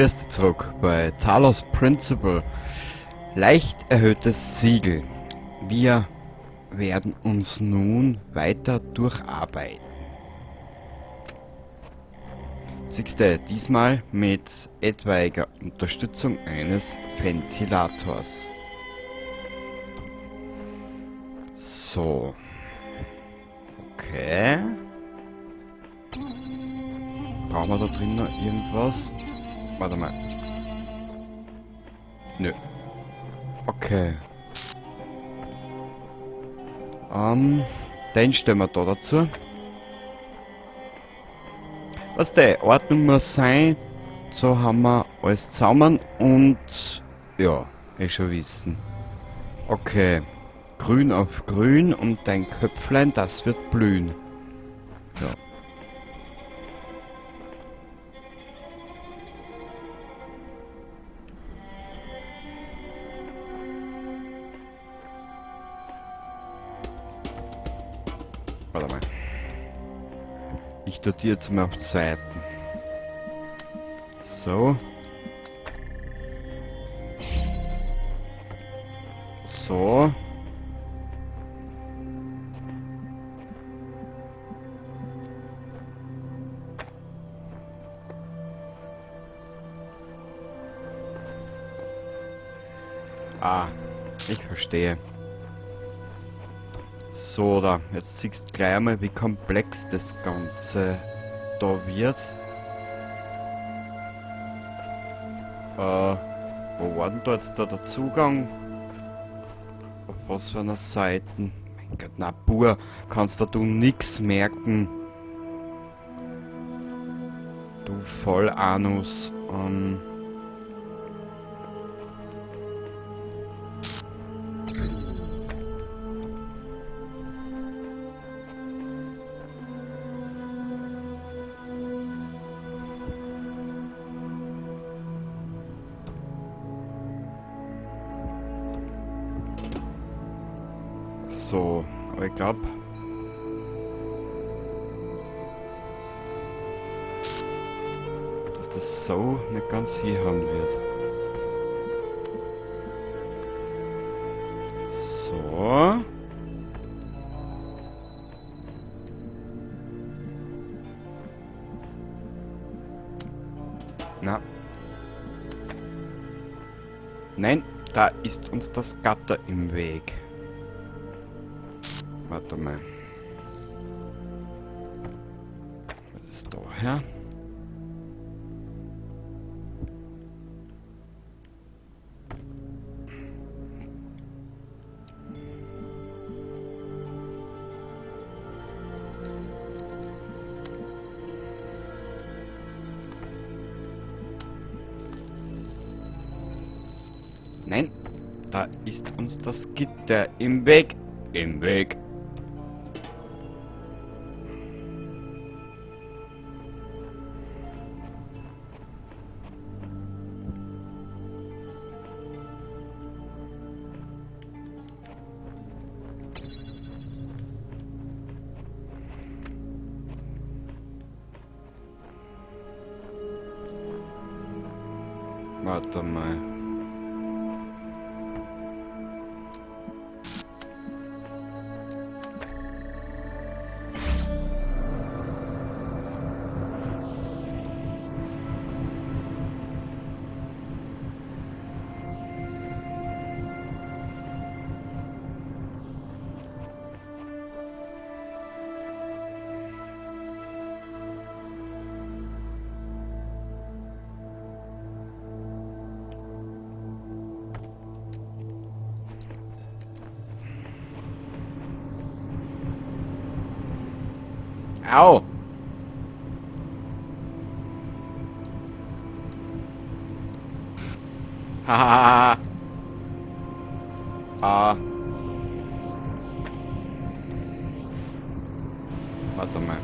Grüß dich zurück bei Talos Principle. Leicht erhöhtes Siegel. Wir werden uns nun weiter durcharbeiten. Siehste, diesmal mit etwaiger Unterstützung eines Ventilators. So. Okay. Brauchen wir da drin noch irgendwas? Warte mal. Nö. Okay. Den stellen wir da dazu. Was der Ordnung muss sein, so haben wir alles zusammen und ja, eh schon wissen. Okay. Grün auf grün und dein Köpflein, das wird blühen. Ja. Warte mal. Ich tue die jetzt mal auf die Seiten. So. So. Ah, ich verstehe. So, da. Jetzt siehst du gleich einmal, wie komplex das Ganze da wird. Wo war denn da jetzt da der Zugang? Auf was für einer Seite? Mein Gott, na Bur, kannst da du nix merken. Du Vollanus. So, aber ich glaub, dass das so nicht ganz hinhauen wird. So. Na. Nein, da ist uns das Gatter im Weg. Warte mal. Was ist da her? Nein, da ist uns das Gitter im Weg. Im Weg. Warte mal. Au! Hahaha! Ah. Warte mal.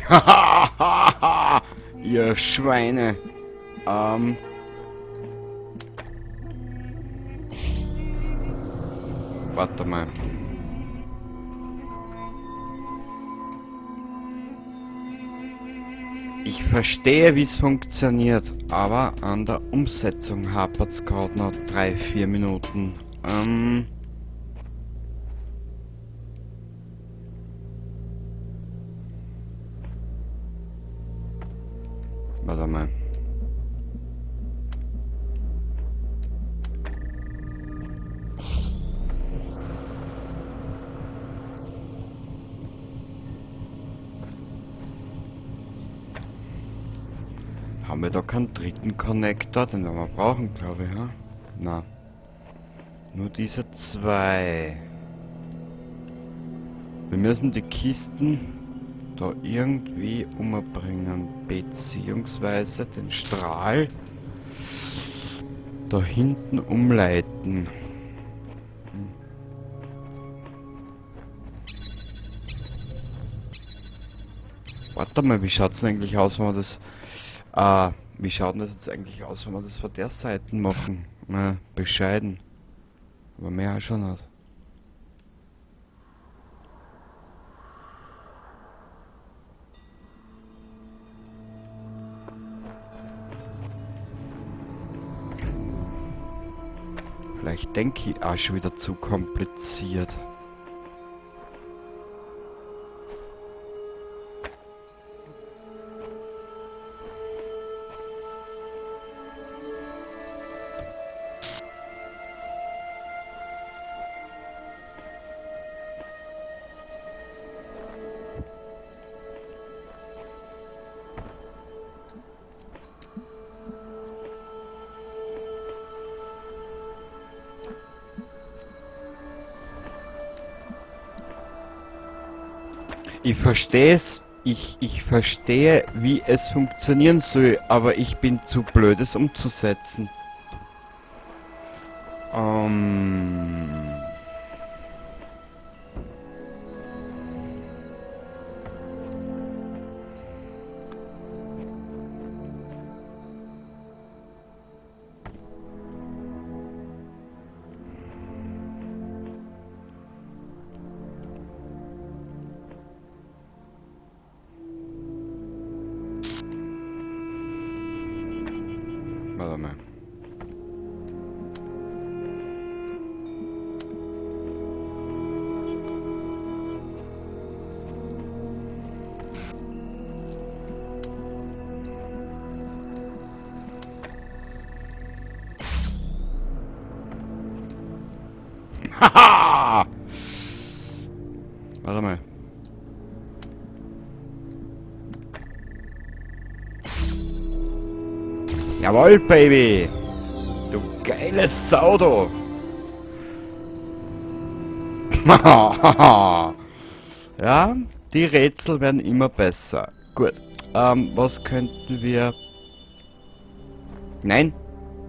Hahaha! Ihr Schweine! Warte mal. Ich verstehe, wie es funktioniert, aber an der Umsetzung hapert es gerade noch 3-4 Minuten. Warte mal. Haben wir da keinen dritten Connector? Den werden wir brauchen, glaube ich, ha? Na. Nur diese zwei. Wir müssen die Kisten da irgendwie umbringen. Beziehungsweise den Strahl da hinten umleiten. Warte mal, wie schaut's denn eigentlich aus, wenn wir das... wie schaut denn das jetzt eigentlich aus, wenn wir das von der Seite machen? Na, bescheiden. Aber mehr auch schon nicht. Vielleicht denke ich auch schon wieder zu kompliziert. Ich verstehe es, ich verstehe, wie es funktionieren soll, aber ich bin zu blöd, es umzusetzen. Warte mal. Haha! Warte mal. Jawohl, Baby! Du geile Sau, du! Ja, die Rätsel werden immer besser. Gut. Was könnten wir... Nein,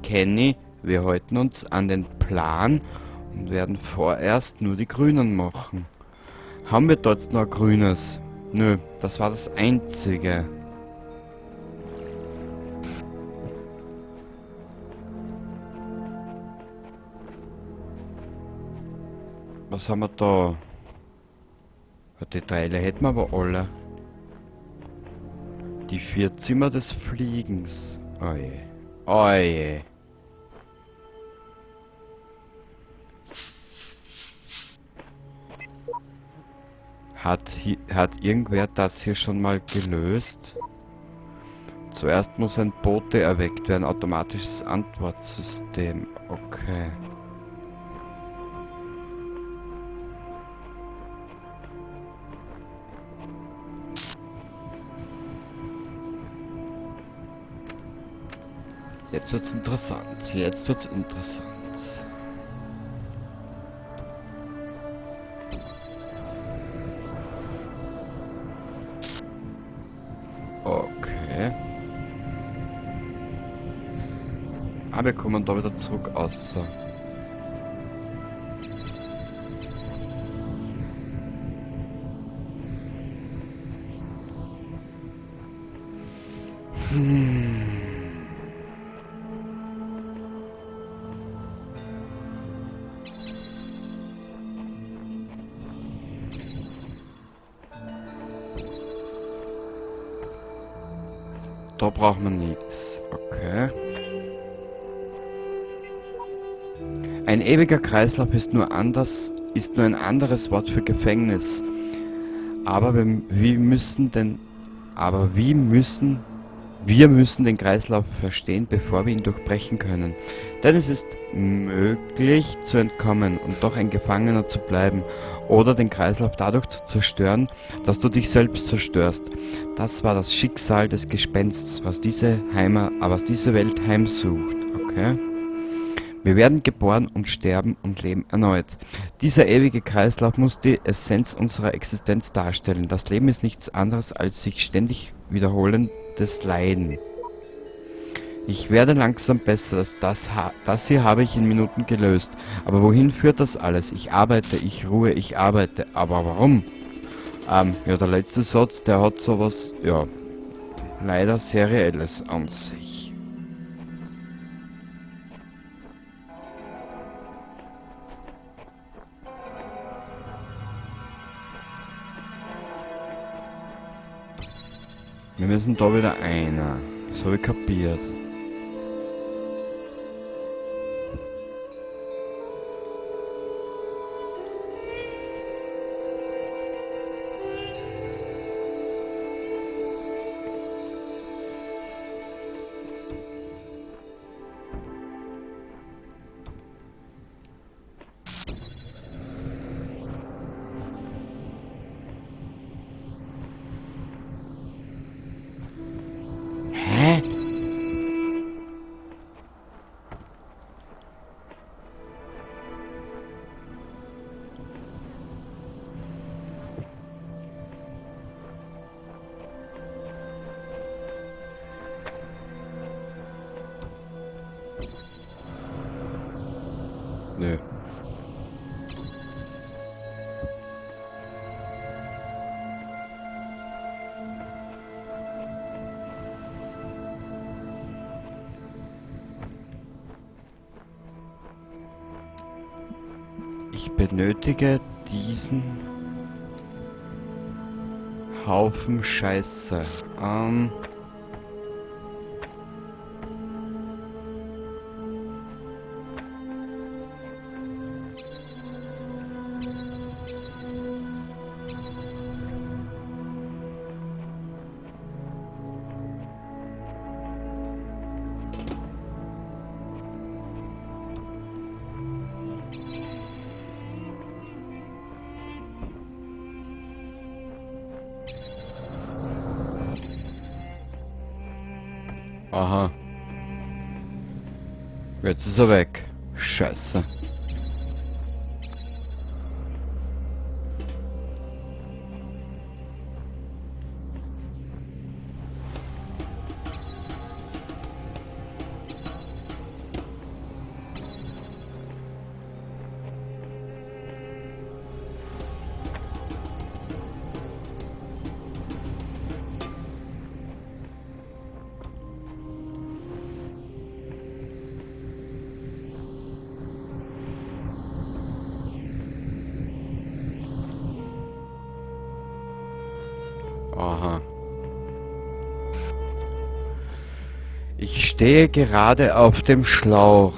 Kenny, wir halten uns an den Plan und werden vorerst nur die Grünen machen. Haben wir dort jetzt noch ein Grünes? Nö, das war das Einzige. Was haben wir da? Ja, die Teile hätten wir aber alle. Die 4 Zimmer des Fliegens. Oje. Oje. Hat irgendwer das hier schon mal gelöst? Zuerst muss ein Bote erweckt werden. Automatisches Antwortsystem. Okay. Jetzt wird's interessant. Jetzt wird's interessant. Okay. Ah, wir kommen da wieder zurück außer. Da braucht man nichts. Okay. Ein ewiger Kreislauf ist nur ein anderes Wort für Gefängnis. Aber wir müssen den Kreislauf verstehen, bevor wir ihn durchbrechen können. Denn es ist möglich zu entkommen und doch ein Gefangener zu bleiben oder den Kreislauf dadurch zu zerstören, dass du dich selbst zerstörst. Das war das Schicksal des Gespensts, was diese Welt heimsucht. Okay. Wir werden geboren und sterben und leben erneut. Dieser ewige Kreislauf muss die Essenz unserer Existenz darstellen. Das Leben ist nichts anderes als sich ständig wiederholendes Leiden. Ich werde langsam besser. Das hier habe ich in Minuten gelöst. Aber wohin führt das alles? Ich arbeite, ich ruhe, ich arbeite. Aber warum? Ja, der letzte Satz, der hat sowas, ja, leider Serielles an sich. Wir müssen da wieder einer. Das habe ich kapiert. Nö. Ich benötige diesen Haufen Scheiße. Aha. Jetzt ist er weg. Scheiße. Aha. Ich stehe gerade auf dem Schlauch.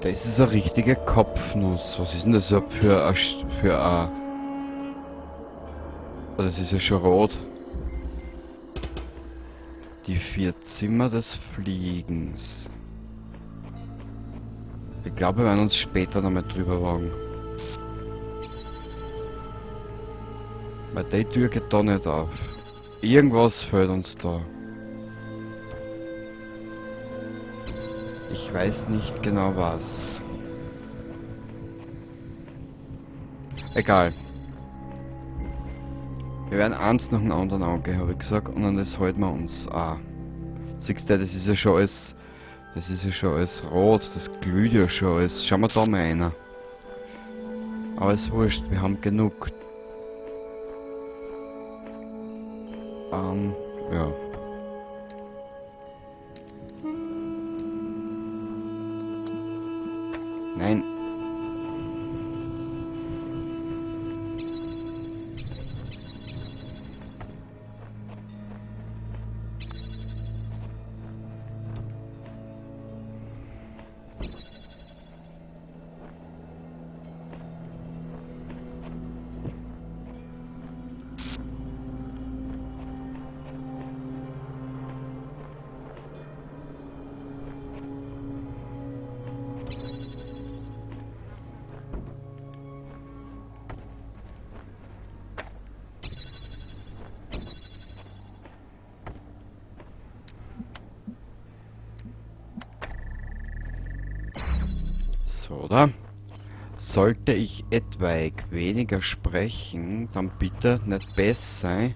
Das ist eine richtige Kopfnuss. Was ist denn das überhaupt für ein... Oh, das ist ja schon rot. Die 4 Zimmer des Fliegens. Ich glaube, wir werden uns später noch mal drüber wagen. Weil die Tür geht da nicht auf. Irgendwas fehlt uns da. Ich weiß nicht genau was. Egal. Wir werden eins nach dem anderen angehen, habe ich gesagt. Und dann das halten wir uns auch. Siehst du, das ist ja schon alles. Das ist ja schon alles rot. Das glüht ja schon alles. Schauen wir da mal rein. Aber ist wurscht, wir haben genug. Ja. Nein. So, oder? Sollte ich etwaig weniger sprechen, dann bitte nicht besser sein.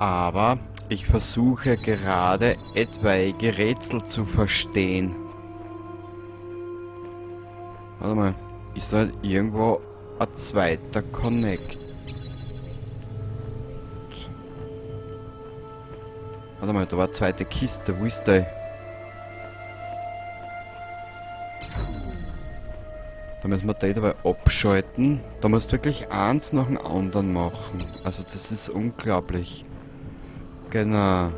Aber ich versuche gerade etwaige Rätsel zu verstehen. Warte mal, ist da irgendwo ein zweiter Connect? Warte mal, da war eine zweite Kiste, wo ist der? Da müssen wir die dabei abschalten. Da musst du wirklich eins nach dem anderen machen. Also das ist unglaublich. Genau.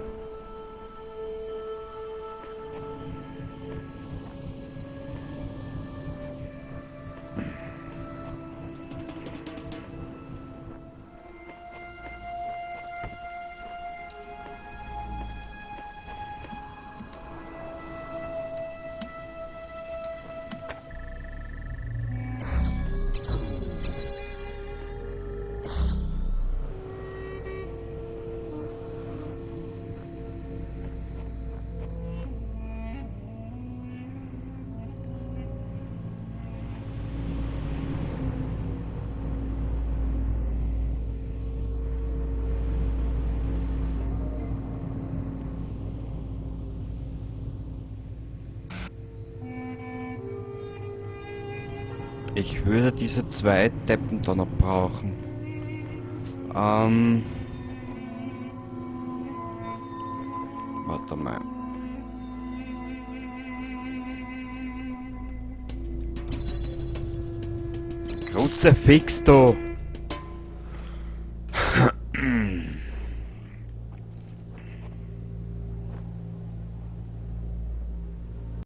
Ich würde diese zwei Deppen da noch brauchen. Warte mal. Kruzifix, du!